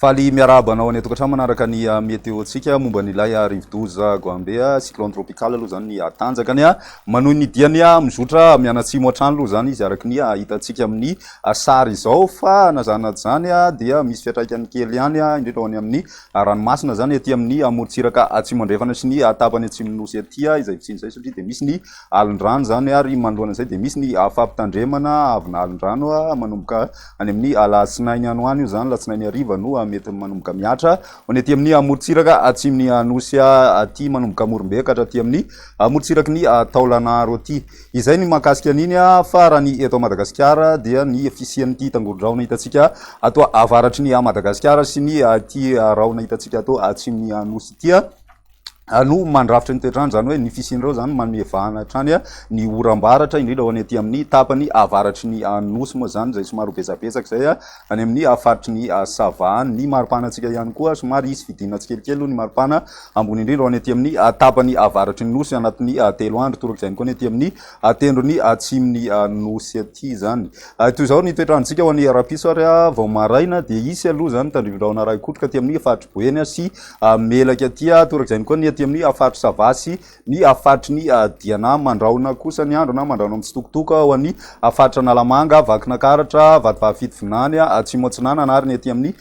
Faly miarahaba anao any an-tokantrano manaraka ny météo-ntsika momba ny ilay rivodoza Goambe, cyclone tropical aloha izany ny tanjakany. Manohy ny diany mizotra mianatsimo hatrany aloha izany izy araka ny hitantsika amin'ny sary izao fa na izany na tsy izany dia misy fiantraikany kely ihany indrindra ho any amin'ny ranomasina izany aty amin'ny morontsiraka atsimo andrefana sy ny tapany atsimon'ny nosy aty izay fisiany izay satria dia misy ny alin-drano izany ary manoloana izay dia misy ny fampitandremana avy-na alin-drano manomboka any amin'ny alatsinainy any ho any io izany, alatsinainy hariva no mety manomboka mihatra ho any aty amin'ny morontsiraka atsimon'ny nosy aty manomboka Morombe ka hatraty amin'ny morontsiraky ny Taolagnaro aty. Izay ny mahakasika an'iny fa raha ny eto Madagasikara dia ny fisian'ity tangoron-drahona hitantsika ato avaratry ny Madagasikara sy ny ity rahona hitantsika ato atsimon'ny nosy ity no mandrafitra ny toetr'andro, izany hoe ny fisian'ireo izany manome vahana hatrany ny oram-baratra indrindra ho any aty amin'ny tapany avaratry ny nosy moa izany izay somary ho betsabetsaka izay any amin'ny faritry ny Sava any. Ny mari-panantsika ihany koa somary hisy fidinana tsikelikely aloha ny mari-pana ambony indrindra ho any aty amin'ny tapany avaratry ny nosy anatin'ny 3 andro, toraka izay ihany koa ny aty amin'ny tendrony atsimon'ny nosy aty izany. Toy izao ny toetr'androntsika ho an'ny rahampitso ary vao maraina dia hisy aloha izany tandrifin-drahona iray kotroka aty amin'ny faritry Boeny sy Melaky aty, toraka izay ihany koa ny aty amin'ny faritry Sava sy ny faritry ny Diana. Mandrahona kosa ny andro na mandrahona mitsitokotoko ho an'ny faritra Analamanga, Vakinakaratra, Vatovavy Fitovinany, Atsimo Atsinanana ary ny aty amin'ny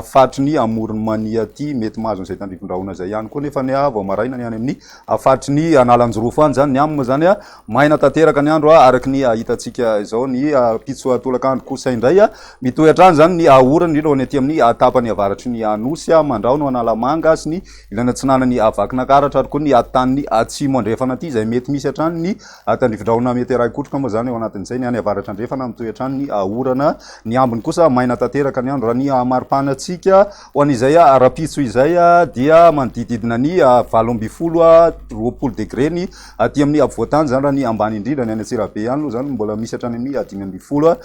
faritry ny Amoron'i Mania aty. Mety mahazo an'izay tandrifin-drahona izay ihany koa nefa ny vao maraina ny any amin'ny faritry ny Analanjirofo any izany. Ny aminy moa izany maina tanteraka ny andro araka ny hitantsika izao. Ny ampitso tolakandro kosa indray mitohy hatrany izany ny orana indrindra ho any aty amin'ny tapany avaratry ny Nosy, Mandrahona, Analamanga sy ny ilany atsinanan'i Vakinakaratra ary koa ny tanin'ny atsimo andrefana aty izay mety misy hatrany ny tandrifindrahona mety arahi-kotroka moa izany ao anatin'izay. Ny any avaratra andrefana mitohy hatrany ny orana, ny ambiny kosa maina tanteraka ny andro. Raha ny maripanantsika ho an'izay rahampitso izay dia manodidididina ny 18 20 degré ny aty amin'ny afovoantany izany raha ny ambany indrindra. Ny any Antsirabe ihany aloha izany mbola misy hatrany amin'ny 15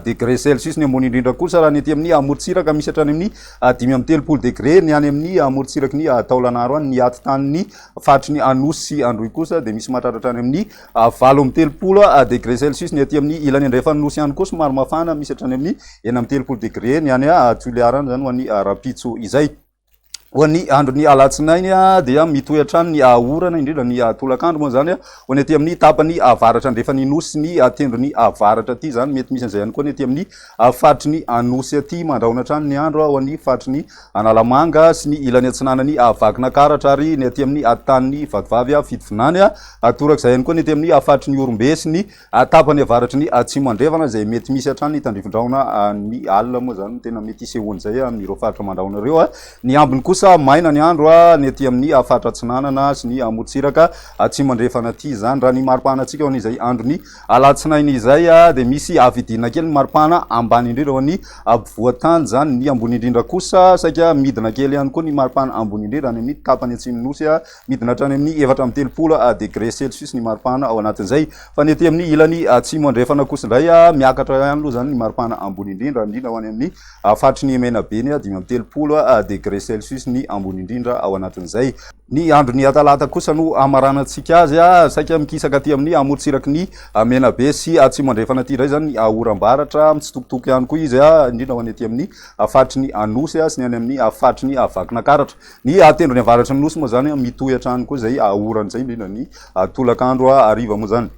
degré celsius. Ny ambony indrindra kosa raha ny aty amin'ny amorontsiraka misy hatrany amin'ny 35 degré ny any amin'ny amorontsiraky ny Taolagnaro any. Ny atitan'ny faritry ny Anosy sy Androy kosa dia misy mahatratra hatrany amin'ny 38 degré celsius. Ny aty amin'ny ilany andrefan'ny Nosy ihany koa somary mafana, misy hatrany amin'ny 36 degré ny any Toliara any izany ho an'ny rahampitso izay. Ho an'ny andron'ny alatsinainy dia mitohy hatrany ny orana, indrindra ny tolakandro moa izany, ho an'ny aty amin'ny tapany avaratra andrefan'ny Nosy sy ny tendrony avaratra aty izany. Mety misy an'izay ihany koa ny aty amin'ny faritry ny Anosy aty. Mandrahona hatrany ny andro ho an'ny faritry ny Analamanga sy ny ilany atsinanan'i Vakinakaratra ary ny aty amin'ny tanin'i Vatovavy Fitovinany. Torak'izay ihany koa ny aty amin'ny faritry ny Ihorombe sy ny Tapany avaratry ny atsimo andrefana izay mety misy hatrany ny tandrifin-drahona ny alina moa izany no tena mety hisehoan'izay amin'ireo faritra mandrahona ireo. Ny ambiny kosa maina ny andro ny aty amin'ny faritra atsinanana sy ny amorontsiraka atsimo andrefana aty izany. Raha ny maripahanantsika ho an'izay andron'ny alatsinainy izay dia misy havidina kely ny maripahana ambany indrindra ho an'ny ampovoan-tany izany. Ny ambony indrindra kosa saika midina kely ihany koa ny maripahana ambony indrindra any amin'ny tapany atsimon'ny nosy. Midina hatrany amin'ny 34 degré celsius ny maripana ao anatin'izay. Fa ny aty amin'ny ilany atsimo andrefana kosa indray, miakatra ihany aloha izany ny maripana ambony indrindra, indrindra ho any amin'ny faritry ny Menabe ny 35 degré celsius ny ambony indrindra ao anatin'izay. Ny andron'ny talata kosa no hamaranantsika azy, saika mikisaka aty amin'ny amorontsiraky ny Menabe sy atsimo andrefana aty indray izany ny oram-baratra, mitsitokotoko ihany koa izy, indrindra ho any aty amin'ny faritry ny Anosy sy ny any amin'ny faritry ny Vakinakaratra. Ny tendrony avaratry ny nosy moa zany mitohy hatrany koa izay orana izay indrindra ny tolakandro hariva moa zany.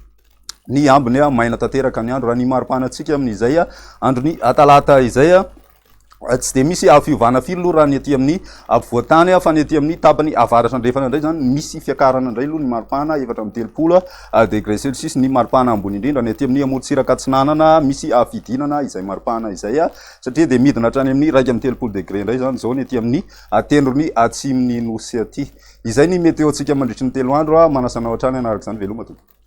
Ny ambiny maina tanteraka ny andro. Raha ny mari-panantsika amin'izay andron'ny talata izay tsy dia misy fiovana firy aloha raha ny aty amin'ny afovoan-tany fa ny aty amin'ny tapany avaratra andrefana indray zany misy fiakarana indray aloha ny maripana 34 degré celsius ny maripana ambony indrindra. Ny aty amin'ny amorontsiraka atsinanana misy fidinana izay maripana izay satria dia midina hatrany amin'ny 31 degré indray izany izao ny aty amin'ny tendrony atsimon'ny nosy aty. Izay ny météo-ntsika mandritry ny 3 andro. Manasa anao hatrany hanaraka izany. Veloma tompoko.